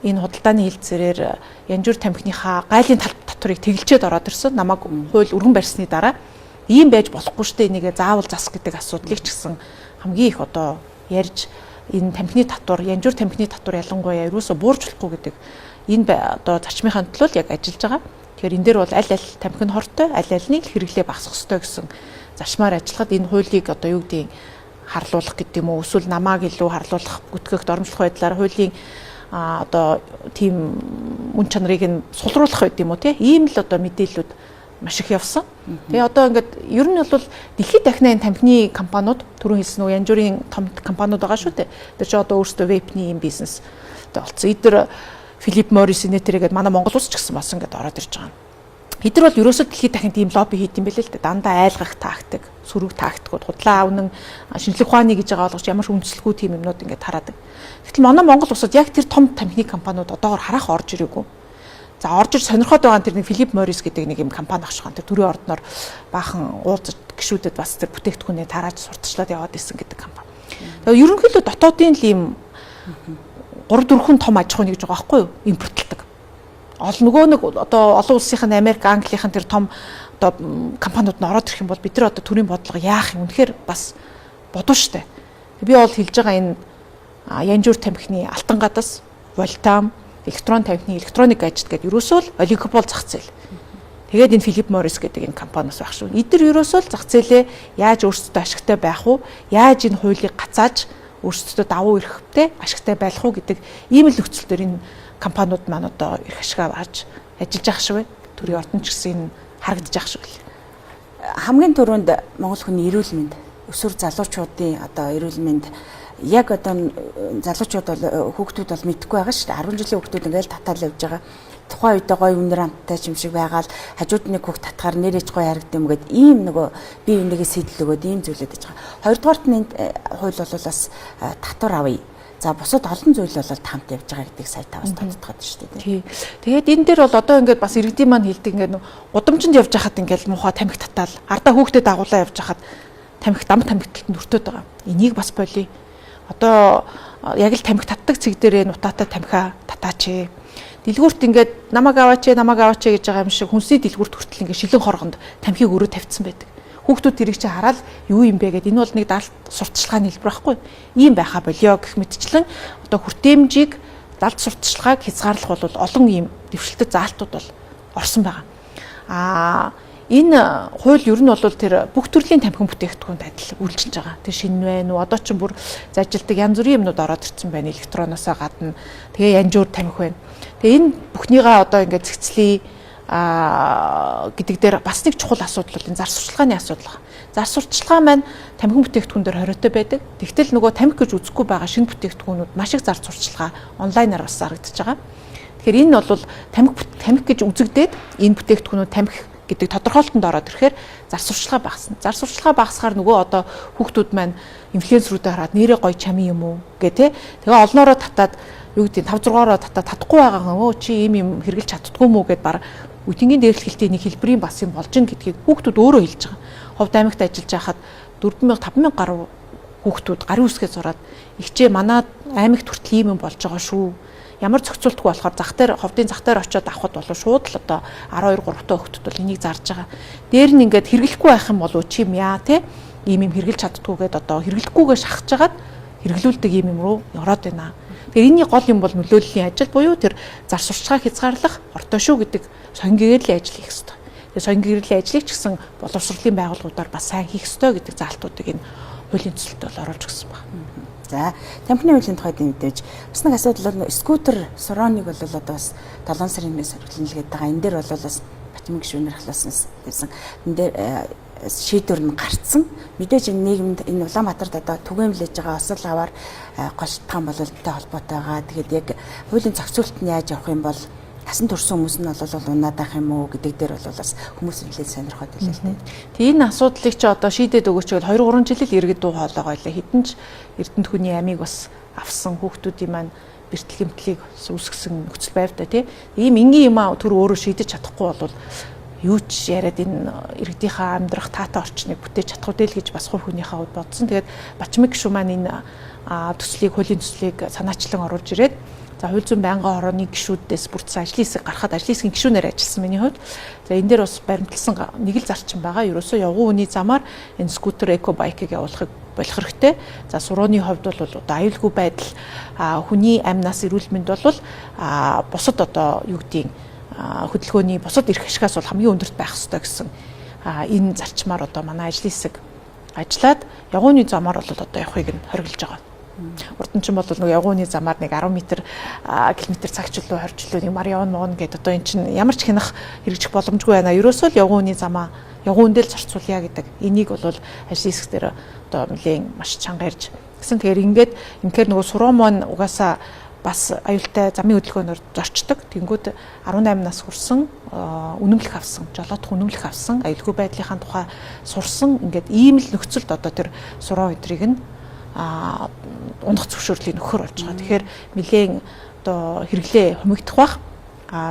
энэ худалдааны хэлтсэрээр янжуур тамхиныхаа гайлын татвар татварыг тэгэлчээд ороод ирсэн. Намайг хууль өргөн барьсны дараа ийм байж болохгүй штэ, энийгээ заавал зас гэдэг асуудлыг ч гэсэн хамгийн их одоо ярьж, энэ тамхины татвар, янжуур тамхины татвар ялангуяа ерөөсө буурч болохгүй гэдэг энэ одоо зарчмынхаа төлөө яг ажиллаж байгаа. Тэгэхээр энэ дээр бол аль аль тамхи нь хортой, аль альнийг л хэрэглээ багасгах ёстой гэсэн зарчмаар ажиллахад энэ хуулийг одоо юу гэдгийг харлуулах гэдэг юм уу, эсвэл намааг илүү харлуулах, бүтгэх, доромжлох байдлаар хуулийн одоо тийм мөн чанарыг нь сулруулах байд юм уу те, ийм л одоо мэдээллүүд маш их явсан. Тэгээ одоо ингээд ер нь бол дэлхийд дахина энэ тамхины компаниуд, түрүүн хэлсэн үү, янжуурын том компаниуд байгаа шүү дээ. Тэр чинь одоо өөрсдөө vape ний юм бизнес болцсон. Эдгээр Philip Morris нэтрэгээд манай Монгол улс ч гэсэн бас ингээд ороод ирж байгаа. Эдгээр бол ерөөсөө дэлхийд дахин тийм лобби хийд юм бэлээ л дээ. Дандаа айлгах тактик, сөрөг тактикууд, худлаа үнэн, шинжлэх ухааны гэж байгаа болгож ямар ч үндэслэгүй тийм юмнууд ингээд тараадаг. Гэтэл манай Монгол улсад яг тэр том тамхины компаниуд одоогор харах орж ирээгүй. За, орж ир сонирхоод байгаа тэр нэг Philip Morris гэдэг нэг юм компани ах шиг. Тэр төрийн ордноор баахан уулзаж гişүүдэд бас тэр бүтээгдэхүүнээ тарааж сурталчлаад яваад исэн гэдэг компани. Тэгээ ерөнхийдөө дотоодын л ийм 3 4 том аж ахуйн гэж байгаа байхгүй юу? Импортлдог. Ол нөгөө нэг одоо олон улсынх нь, Америк, Английнх нь тэр том одоо компаниуд нь ороод ирэх юм бол бид нар одоо төрийн бодлого яах юм, үнэхээр бас бодуу штэ. Би бол хэлж байгаа энэ янжуур тамхины алтан гадас, Волтам, электрон тамхины электроник гаджет гэдэг ерөөсөө л олигопол зах зээл. Тэгээд энэ Philip Morris гэдэг энэ компаниас байх шүү. Эдгээр ерөөсөө л зах зээлээ яаж өөрсдөө ашигтай байх уу? Яаж энэ хуулийг гацааж өөрсдөө давуу эрхтэй ашигтай байх уу гэдэг ийм л нөхцөл дээр энэ компаниуд маань одоо эрх ашгаа авч ажиллаж байгаа шиг байна. Төрийн ордон ч гэсэн энэ харагдаж байгаа шиг байна. Хамгийн түрүүнд Монгол хүний эрүүл мэнд, өсвөр залуучуудын одоо эрүүл мэнд, яг одоо залуучууд бол, хүүхдүүд бол мэдэхгүй байгаа шүү дээ. 10 жилийн хүүхдүүд ингээл татаал явж байгаа. Тухайн үедээ гоё үнэр амттай юм шиг байгаал хажууд нэг хүүхд татгаар нэрэж гоё харагдсан юм гээд ийм нөгөө бие бинийгээ сэтэл өгөөд ийм зүйлүүд байж байгаа. Хоёрдугаарт нь энэ хууль бол бас татвар авъя. За, бусад олон зүйл бол хамт явж байгаа гэдгийг сая та бас тодтогоод шүү дээ. Тий. Тэгээд энэ дээр бол одоо ингээд бас иргэдийн маань хэлдэг, ингээд гудамжинд явж хахад ингээд муухай тамхи татаал ардаа хүүхдэд дагуулаа явж хахад тамхи дам тамхиталтанд өртөөд байгаа. Энийг бас болиё. Одоо яг л тамхи татдаг цэг дээрээ нутаатай тамхиа татаач. Дэлгүүрт ингээд намайг аваач, намайг аваач гэж байгаа юм шиг хүнсний дэлгүүрт хүртэл ингээд шилэн хоргонд тамхиг өрөө тавьчихсан байдаг. Хүүхдүүд тэрийг чи хараад юу юм бэ гэд, энэ бол нэг даалт сурталчилгааны хэлбэр байхгүй. Ийм байхаа болио гэх мэтчлэн одоо хүртээмжийг, далд сурталчилгааг хязгаарлах бол олон ийм дэвшилтэт заалтууд бол орсон байгаа. Энэ хууль ер нь бол тэр бүх төрлийн тамхин бүтээгдэхүүнд адил үйлчилж байгаа. Тэр шинэ байна уу? Одоо ч бүр зажилдаг янз бүрийн юмнууд ороод ирсэн байна. Электроноосоо гадна. Тэгээ янжуур тамхи байна. Тэгээ энэ бүхнийгээ одоо ингээд зэгцлээ гэдэг дээр бас нэг чухал асуудал бол энэ зар сурталчилгааны асуудал байна. Зар сурталчилгаа маань тамхин бүтээгдэхүүн дээр хориотой байдаг. Тэгтэл нөгөө тамхи гэж үзэхгүй байгаа шинэ бүтээгдэхүүнүүд маш их зар сурталчилгаа онлайнаар бас зарагдаж байгаа. Тэгэхээр энэ бол тамхи гэж үзэгдээд энэ бүтээгдэхүүнүүд тамхи гэдэг тодорхойлолтонд ороод ирэхээр зар сурталчилгаа багасна. Зар сурталчилгаа багасахаар нөгөө одоо хүүхдүүд маань инфлюенсерүүдээ хараад нэрээ гоё чами юм уу гэ тэ. Тэгээ олноороо татаад, юу гэдэг, 5 6-аараа татаад татахгүй байгаа өө чи ийм юм хэрэглэж чаддгүй мүү гэд баг үтингийн дээрлэхэлтийн нэг хэлбэрийн бас юм болж гин гэдгийг хүүхдүүд өөрөө хэлж байгаа. Ховд аймагт ажиллаж байхад 4000 5000 гаруй хүүхдүүд гарын үсгээ зураад, "Ихчээ, манай аймагт хүртэл ийм юм болж байгаа шүү." Ямар зохицуултгүй болохоор зах дээр, ховдын зах дээр очиод авахд бол шууд л одоо 12 3 та хүүхдүүд бол энийг зарж байгаа. Дээр нь ингээд хэрэглэхгүй байх юм бол чи юм яа те, ийм юм хэрэглэж чаддгүйгээд одоо хэрэглэхгүйгээ шахаж хагаад хэрэглүүлдэг ийм юм руу ороод байна. Тэгэхээр энэний гол юм бол нөлөөллийн ажил буюу тэр зар сурталчилгаа хязгаарлах хортой шүү гэдэг соён гэрээлийн ажил хийх ёстой. Тэгээ соён гэрээлийн ажлыг ч гэсэн боловсролын байгууллагуудаар бас сайн хийх ёстой гэдэг заалтуудыг энэ хуулийн төсөлд бол оруулж өгсөн байна. За, тамхины хуулийн тухайд мэдээж бас нэг асуудал бол скутер суроныг бол одоо бас 7 сарын өмнөөс хэрэглэнэ л гэдэг байгаа. Энэ дээр бол бас Батмын гишүүнээр халаасан гэсэн. Энэ дээр шийдвэр нь гарцсан. Мэдээж энэ нийгэмд, энэ Улаанбаатарт одоо түгээмлэж байгаа осол аваар гол шалтгаан бол энэтэй холбоотой байгаа. Тэгээд яг хуулийн зохицуулалт нь яаж явах юм бол, насан турсан хүмүүс нь бол унаад байх юм уу гэдэг дээр бол бас хүмүүс нэлээд сонирхоод байлаа л дээ. Тэг энэ асуудлыг чи одоо шийдээд өгөөч гэвэл 2 3 жил л иргэд дуу хоолойгоо байлаа. Хэдэн ч эрдэнэт хүний амийг бас авсан, хүүхдүүдийн маань бэртэл гэмтлийг үүсгэсэн нөхцөл байв та, тий. Ийм энгийн юм аа түр өөрөө шийдэж чадахгүй бол юу ч яриад энэ иргэдийнхаа амьдрах таатай орчныг бүтээж чадах үү л гэж бас хувь хүнийхээ хувьд бодсон. Тэгээд Бачмаг гишүүн маань энэ төслийг, хуулийн төслийг санаачлан оруулж ирээд. За хууль зүйн байнгын хорооны гишүүдээс бүрдсэн ажлын хэсэг гарахад ажлын хэсгийн гишүүнээр ажилласан миний хувьд. За энэ дээр бас баримтлсан нэг л зарчим байгаа. Ерөөсөө явган үний замаар энэ скутер эко байкийг явуулахыг болох хэрэгтэй. За сурууны хувьд бол одоо аюулгүй байдал хүний амнаас эрүүл мэнд бол бусад одоо юу гэдгийг хөдөлгөөний бусад эрх ашигаас бол хамгийн өндөрт байх ёстой гэсэн энэ зарчмаар одоо манай ажлын хэсэг ажиллаад явган үний замаар бол одоо явахыг нь хориглож байгаа. Урд нь ч бол нөгөө явган үний замаар нэг 10 метр километр цаг чөлөө 20 чөлөө нэг мар явна мөн гэдэг одоо эн чинь ямар ч хянах хэрэгжих боломжгүй байна. Ерөөсөө л явган үний замаа явган үндэл зарцуулъя гэдэг энийг бол ажлын хэсэг дээр одоо нэлээн маш чанга ярьж гэсэн. Тэгэхээр ингээд үнэхээр нөгөө суруу маань угаасаа бас аюултай замын хөдөлгөөнөөр зорчдог. Тэнгүүд 18 нас хүрсэн үнэмлэх авсан, жолоодох үнэмлэх авсан, аюулгүй байдлынхаа тухай сурсан ингээд ийм л нөхцөлд одоо тэр суруу өдрийг нь унах зөвшөөрлийг нөхөр болж байгаа. Тэгэхээр нэлээн одоо хэрэглээ хумигдах бах.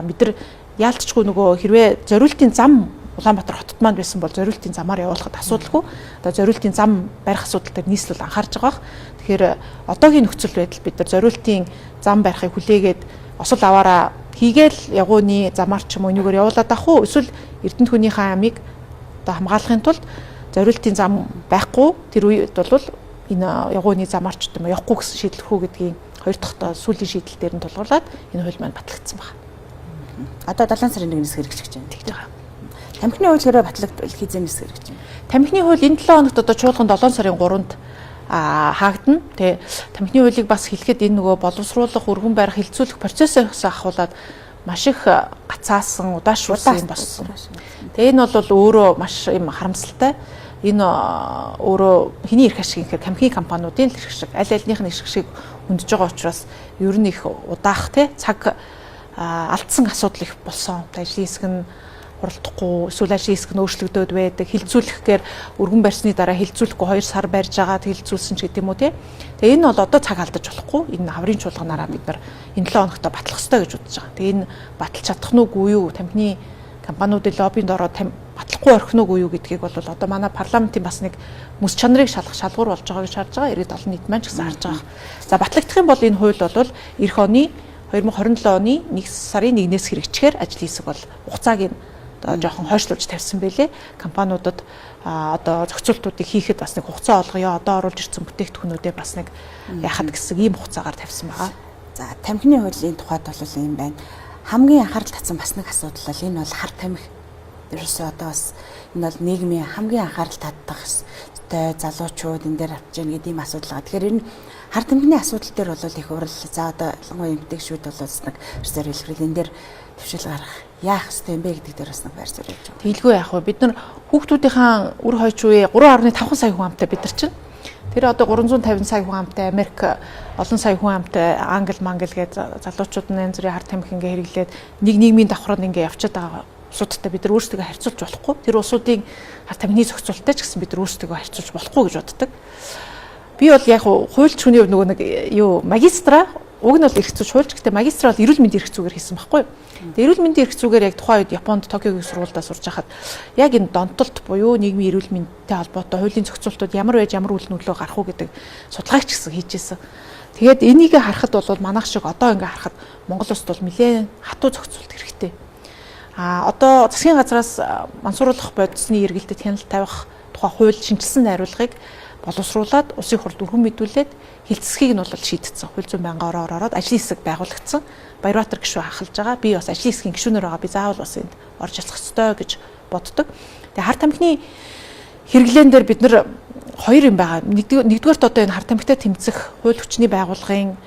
Бид нар яалтчгүй нөгөө хэрвээ зориултын зам Улаанбаатар хотод маань байсан бол зориултын замаар явуулахад асуудалгүй. Одоо зориултын зам барих асуудал дээр нийслэл анхаарч байгаа бах. Тэгэхээр одоогийн нөхцөл байдал бид нар зориултын зам барихыг хүлээгээд осол аваараа хийгээл ягууны замаар ч юм уу энүүгээр явуулаад авах уу? Эсвэл эрдэнэт хүнийхээ амийг одоо хамгаалахын тулд зориултын зам байхгүй тэр үед бол энэ ягууны замаар ч юм уу явахгүй гэсэн шийдэл хүү гэдгийн хоёр дахь одоо сүүлийн шийдэл дээр нь тулгуурлаад энэ хууль маань батлагдсан байна. Одоо 7 сарын 1-ээс хэрэгжиж байна. Тэгж байгаа. Тамхины хууль хэрвээ батлагдвал хэзээнээс хэрэгжиж байна? Тамхины хууль энэ 7 хоногт одоо чуулган 7 сарын 3-нд хаагдана. Тэгээ тамхины хуулийг бас хэлэхэд энэ нөгөө боловсруулах, өргөн барих, хилцүүлэх процессоос ахуулаад маш их гацаасан, удаашруулсан юм болсон. Тэгээ энэ бол өөрөө маш юм харамсалтай. Энэ өөрөө хэний эрх ашиг гэхээр тамхины компаниудын л эрх ашиг, аль альных нь эрх ашиг хөндөж байгаа учраас ер нь их удаах те цаг алдсан асуудал их болсон. Ажлын хэсэг нь хуралдахгүй, эсвэл ажлын хэсэг нь өөрчлөгдөөд байдаг. Хилцүүлэхээр өргөн барьсны дараа хилцүүлэхгүй 2 сар барьж агаад хилцүүлсэн ч гэдэм үү те. Тэгээ энэ бол одоо цаг алдаж болохгүй. Энэ хаврын чуулганаараа бид нар энэ 7 хоногт батлах ёстой гэж бодож байгаа. Тэгээ энэ баталж чадах нь үгүй юу? Тамхины компаниудын лоббинд ороод батлахгүй орхино үгүй юу гэдгийг бол одоо манай парламентын бас нэг мэс чанарыг шалгах шалгуур болж байгаа гэж харж байгаа. Иргэд олон нийт маань ч гэсэн харж байгаа. За батлагдах юм бол энэ хууль бол эх оны 2027 оны 1 сарын 1-ээс хэрэгжихээр ажлын хэсэг бол хугацааг нь одоо жоохон хойшлуулж тавьсан байлээ. Компаниудад одоо зохицуултуудыг хийхэд бас нэг хугацаа олгоё. Одоо оруулж ирсэн бүтээгдэхүүнүүдээ бас нэг яхад гэсэн ийм хугацаагаар тавьсан байгаа. За тамхины хуулийн тухайд бол ийм байна. Хамгийн анхаарал татсан бас нэг асуудал бол энэ бол хар тамхи. Ерөөсөө одоо бас энэ бол нийгмийн хамгийн анхаарал татдах ёстой залуучууд энэ дээр авч яах гэдэг ийм асуудал байгаа. Тэгэхээр энэ хар тамхины асуудал дээр бол их урал за одоо ялангуяа эмэгтэйчүүд бол бас нэг зэрэг илэрхийл энэ дээр төвшил гаргах яах ёстой юм бэ гэдэг дээр бас нэг байр суурь явж байгаа. Тэгэлгүй яах вэ? Бид нар хүүхдүүдийнхаа үр хойч үе 3.5 сая хүн амтай бид нар чинь. Тэр одоо 350 сая хүн амтай Америк, олон сая хүн амтай Англи, Мангл гэж залуучууд нь янз бүрийн хар тамхи ингээ хэрэглээд нэг нийгмийн давхранд ингээ явчаад байгаа улсуудтай бид нар өөрсдөө харьцуулж болохгүй. Тэр улсуудын хар тамхины зохицуулттай ч гэсэн бид нар өөрсдөө харьцуулж болохгүй гэж боддог. Би бол яг хуульч хүний нөгөө нэг юу магистра уг нь бол эрх зүйч хуульч гэхдээ магистра бол эрүүл мэндийн эрх зүйгээр хийсэн байхгүй юу. Тэгээ эрүүл мэндийн эрх зүйгээр яг тухайн үед Японд Токиогийн сургуульдаа сурж байхад яг энэ донтолт буюу нийгмийн эрүүл мэндтэй холбоотой хуулийн зохицуултууд ямар байж ямар үйл нөлөө гарах уу гэдэг судалгааг ч гэсэн хийж исэн. Тэгээд энийг харахад бол манайх шиг одоо ингээ харахад Монгол улсад бол нэлээд хатуу зохицуулт хэрэгтэй. Одоо засгийн газраас мансууруулах бодисны эргэлтэд хяналт тавих тухай хууль шинжилсэн найруулгыг боловсруулад улсын хурлд өргөн мэдүүлээд хилцэсгийг нь бол шийдсэн. Хууль зүйн байнгын ороор ороод ажлын хэсэг байгуулагдсан. Баярбаатар гишүүн хахалж байгаа. Би бас ажлын хэсгийн гишүүнээр байгаа. Би заавал бас энд орж чадах ёстой гэж боддог. Тэгээ хар тамхины хэрэглээн дээр бид нар хоёр юм байгаа. Нэгдүгээрт одоо энэ хар тамхитай тэмцэх хууль хүчний байгууллагын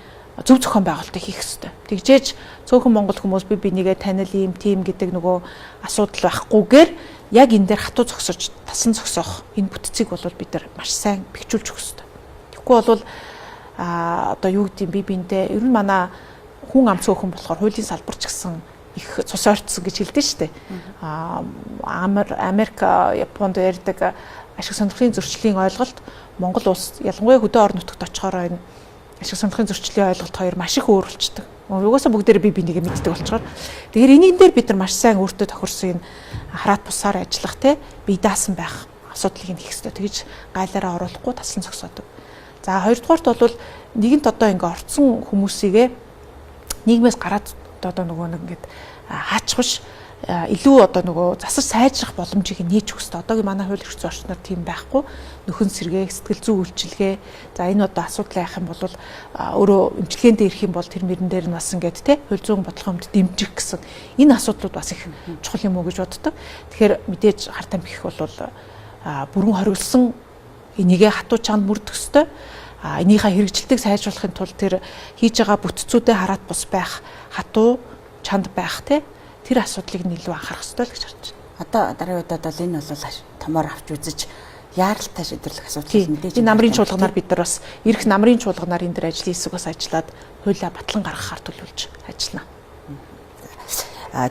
зөв зохион байгуулалтыг хийх ёстой. Тэгжээж цөөхөн монгол хүмүүс би бинийгээ танил ийм тийм гэдэг нөгөө асуудал байхгүйгээр яг энэ дээр хатуу зогсож тасан зогсоох энэ бүтцийг бол бид нар маш сайн бэхжүүлж өгөх ёстой. Тэгэхгүй бол одоо юу гэдэг би биндээ ер нь манай хүн ам цөөхөн болохоор хуулийн салбар ч гэсэн их цус ойртсон гэж хэлдэг шүү дээ. Америк, Японд ярьдаг ашиг сонирхлын зөрчлийн ойлголт Монгол улс ялангуяа хөдөө орон нутагт очихороо энэ ашиг сонирхлын зөрчлийн ойлголт хоёр маш их өөр болчдөг. Угаасаа бүгдээрээ би бинийгээ мэддэг болчоор. Тэгэхээр энийг дээр бид нар маш сайн өөртөө тохирсон энэ хараат бусаар ажиллах те бие даасан байх асуудлыг нь хийх ёстой. Тэгж гайлаараа оруулахгүй таслан зогсоодог. За хоёрдугаарт бол нэгэнт одоо ингээ орцсон хүмүүсийгээ Нийгмээс гараад одоо нөгөө нэг ингээд хаачих биш, илүү одоо нөгөө засаж сайжрах боломжийг нээж өгөх хэрэгтэй. Одоогийн манай хууль эрх зүйн орчноор тийм байхгүй. Нөхөн сэргээх, сэтгэл зүйн үйлчилгээ. За, энэ одоо асуудал яах юм бол өөрөө эмчилгээндээ ирэх юм бол тэр мөрөн дээр нь бас ингээд те хууль зүйн бодлогын өмд дэмжих гэсэн энэ асуудлууд бас их чухал юм уу гэж боддог. Тэгэхээр мэдээж хар тамхи бол бүрэн хориглосон энийгээ хатуу чанд мөрдөх ёстой. Энийхээ хэрэгжилтийг сайжруулахын тулд тэр хийж байгаа бүтцүүдэд хараат бус байх, хатуу чанд байх те тэр асуудлыг нь илүү анхаарах ёстой л гэж харж байна. Одоо дараагийн удаад бол энэ бол томоор авч үзэж яаралтай шийдвэрлэх асуудал мэдээж. Энэ намрын чуулганаар бид нар бас ирэх намрын чуулганаар энэ дэр ажлын хэсэг бас ажиллаад хуулиа батлан гаргахаар төлөвлөж ажиллана.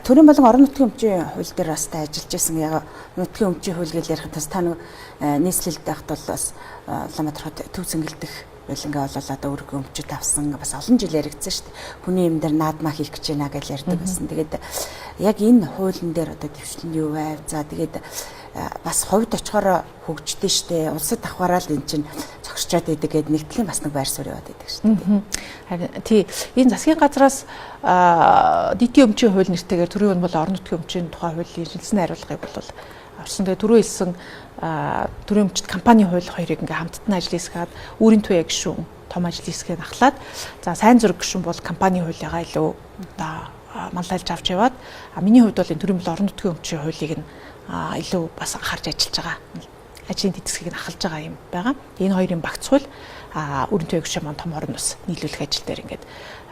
Төрийн болон орон нутгийн өмчийн хууль дээр бас та ажиллаж байсан. Яг нутгийн өмчийн хууль гэж ярих тас та нэг нийслэлд байхад бол бас Улаанбаатар хот төв зэнгэлдэх байлангаа бол одоо өргөн өмчөд авсан, бас олон жил яригдсан шүү дээ. Хүний юм дээр наадмаа хийх гэж байна гэж ярьдаг байсан. Тэгээд яг энэ хуулийн дээр одоо дэвшлэн юу байв? За, тэгээд бас хувьд очихоор хөгждөн шүү дээ. Улсад давхаараа л эн чинь зогсчоод идэг гэдэг нэг талын бас нэг байр суурь яваад идэг шүү дээ. Харин тий, энэ засгийн газраас нийтийн өмчийн хууль нэртэйгээр төрийн бол орон нутгийн өмчийн тухай хуулийн шинэлсэн найруулгыг бол орсон. Тэгээ түрүү хэлсэн төрийн өмчт компани хууль хоёрыг ингээ хамтд нь ажил хийсгээд үүрийн туяа гишүүн том ажил хийсгээ ахлаад, за, сайн зураг гишүүн бол компани хуулигаа илүү одоо манлайлж авч яваад, миний хувьд бол энэ төрийн бол орон нутгийн өмчийн хуулийг нь илүү бас анхаарч ажиллаж байгаа. Ажлын тэтгэсгийг нь ахалж байгаа юм байгаа. Энэ хоёрын багц хууль, үүрийн туяа гишүүн маань том орон бас нийлүүлэх ажил дээр ингээд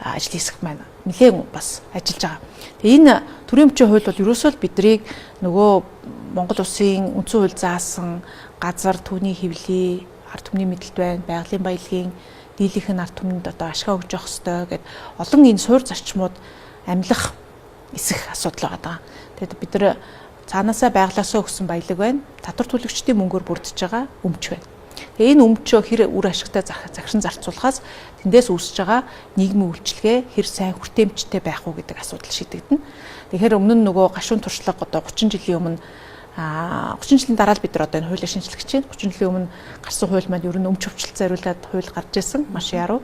ажил хэсэг маань нэлээд бас ажиллаж байгаа. Тэгээ энэ төрийн өмчийн хууль бол ерөөсөө л бидрийг нөгөө Монгол улсын үндсэн хууль заасан газар түүний хэвлий, ард түмний мэдэлт байна, байгалийн баялагын дийлийнх нь ард түмэнд одоо ашгаа өгж явах ёстой гэд олон энэ суур зарчмууд амьлах эсэх асуудал байгаа. Тэгээд бид нар цаанаасаа байглаасаа өгсөн баялаг байна. Татвар төлөгчдийн мөнгөөр бүрдэж байгаа өмч байна. Тэгээ энэ өмчөө хэр үр ашигтай захиран зарцуулахаас тэндээс үүсэж байгаа нийгмийн үйлчилгээ хэр сайн хүртээмжтэй байх уу гэдэг асуудал шийдэгдэнэ. Тэгэхээр өмнө нь нөгөө гашуун туршлага одоо 30 жилийн өмнө, 30 жилийн дараа л бид нар одоо энэ хуулийг шинжлэх гэж байна. 30 жилийн өмнө гарсан хууль маань ер нь өмч өвчлөлт зориулаад хууль гарч ирсэн. Маш яруу.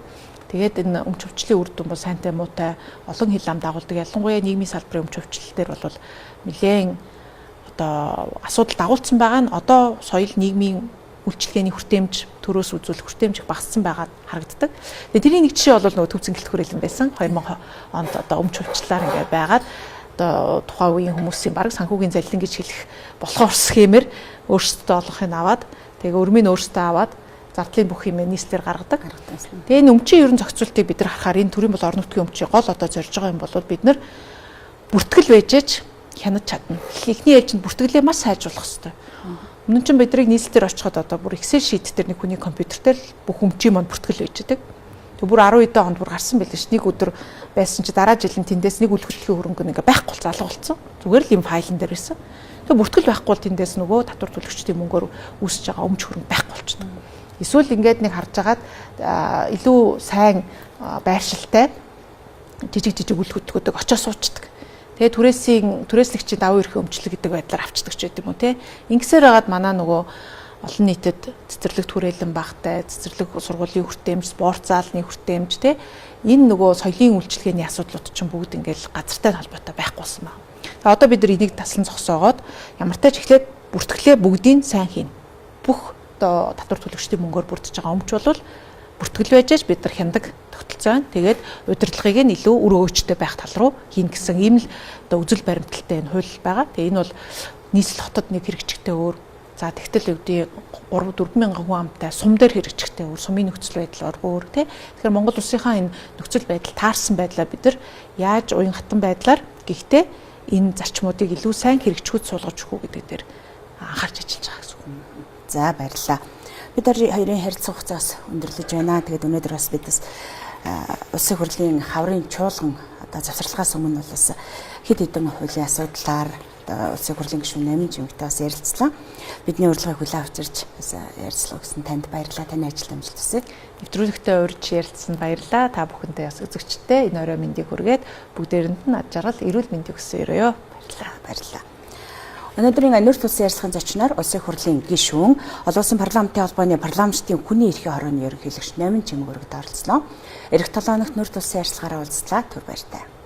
Тэгээд энэ өмч өвчлийн үр дүн бол сайнтай муутай олон хил ам дагуулдаг. Ялангуяа нийгмийн салбарын өмч өвчлөлтөөр бол нэлээд одоо асуудал дагуулсан байгаа нь одоо соёл нийгмийн үйлчилгээний хүртээмж төрөөс үзүүлэх хүртээмж их багассан байгаа харагддаг. Тэгээ тэрний нэг жишээ бол нөгөө төв зэнгэлт хүрээлэн байсан. 2000 онд одоо өмч өвчлөлөөр ингээд байгаад одоо тухайн үеийн хүмүүсийн бараг санхүүгийн заллин гэж хэлэх болохоор схемээр өөрсдөө олонхыг аваад, тэгээ өрмийг өөрсдөө аваад, зардлын бүх юм нийслэлээр гаргадаг. Тэгээ энэ өмчийн ерөн зохицуултыг бид нар харахаар энэ төрийн бол орон нутгийн өмчийн гол одоо зорж байгаа юм бол бид нар бүртгэл байжээч хянаж чадна. Эхний ээлжинд бүртгэлээ маш сайжруулах хэрэгтэй. Өмнө нь чинь бидрийг нийслэлээр очиход одоо бүр Excel sheet дээр нэг хүний компьютер дээр бүх өмчийн манд бүртгэл байж байгаа. Тэг бүр 10 хэдэн онд бүр гарсан байлээ ш. Нэг өдөр байсан чи дараа жил нь тэндээс нэг үл хөдлөхийн хөрөнгө нэг байхгүй бол залга болцсон. Зүгээр л юм файлн дээр байсан. Тэг бүртгэл байхгүй бол тэндээс нөгөө татвар төлөгчдийн мөнгөөр үүсэж байгаа өмч хөрөнгө байхгүй болчихдог. Эсвэл ингээд нэг харж агаад илүү сайн байршилтай жижиг жижиг үл хөдлөхөдөг очоо суучдаг. Тэгээ түрээсийн түрээслэгчийн давуу эрхийн өмчлөг гэдэг байдлаар авчдаг ч байд юм уу те. Ингэсээр хагаад манай нөгөө олон нийтэд цэцэрлэг түрээлэн багтай, цэцэрлэг сургуулийн хүртээмж, спорт заалны хүртээмж те, энэ нөгөө соёлын үйлчилгээний асуудлууд чинь бүгд ингээл газартай холбоотой байхгүй болсон байна. Тэгээ одоо бид нар энийг таслан зогсоогоод ямар ч эхлээд бүртгэлээ бүгдийг сайн хийнэ. Бүх одоо татвар төлөгчдийн мөнгөөр бүрдэж байгаа өмч бол бүртгэл байж аж бид нар хяндаг тогтолцоо байна. Тэгээд удирдлагыг нь илүү үр өгөөжтэй байх тал руу хийн гэсэн ийм л одоо үзэл баримталтай энэ хууль байгаа. Тэгээ энэ бол нийслэл хотод нэг хэрэгжихтэй өөр. За, тэгтэл өвдий 3 4 мянган хүн амтай сум дээр хэрэгжихтэй өөр, сумын нөхцөл байдал өөр тий. Тэгэхээр Монгол улсынхаа энэ нөхцөл байдал таарсан байдлаа бид нар яаж уян хатан байдлаар гэхдээ энэ зарчмуудыг илүү сайн хэрэгжихүүд суулгаж өгөх үү гэдэг дээр анхаарч ажиллаж байгаа гэсэн үг. За, баярлалаа. Бид хоёрын харилцах хугацаас өндөрлөж байна. Тэгээд өнөөдөр бас бид бас улсын хурлын хаврын чуулган одоо завсарлагаас өмнө бол бас хэд хэдэн хуулийн асуудлаар одоо улсын хурлын гишүүн Намын Жимэгтэй бас ярилцлаа. Бидний урилгыг хүлээн авчирч бас ярилцлага өгсөн танд баярлалаа. Таны ажилд амжилт хүсье. Нэвтрүүлэгтээ урьж ярилцсан баярлалаа. Та бүхэндээ бас үзэгчдээ энэ орой мэндийг хүргээд бүгдээрэнд нь ад жаргал, эрүүл мэндийг хүсье. Баярлалаа. Баярлалаа. Өнөөдрийн нүүр тулсан ярилцлагын зочноор Улсын хурлын гишүүн, олон улсын парламентын холбооны парламентын хүний эрхийн хорооны ерөнхийлөгч Номин Чимэг өргөд оролцлоо. Ирэх 7 хоногт нүүр тулсан ярилцлагаараа уулзлаа. Түр баяртай.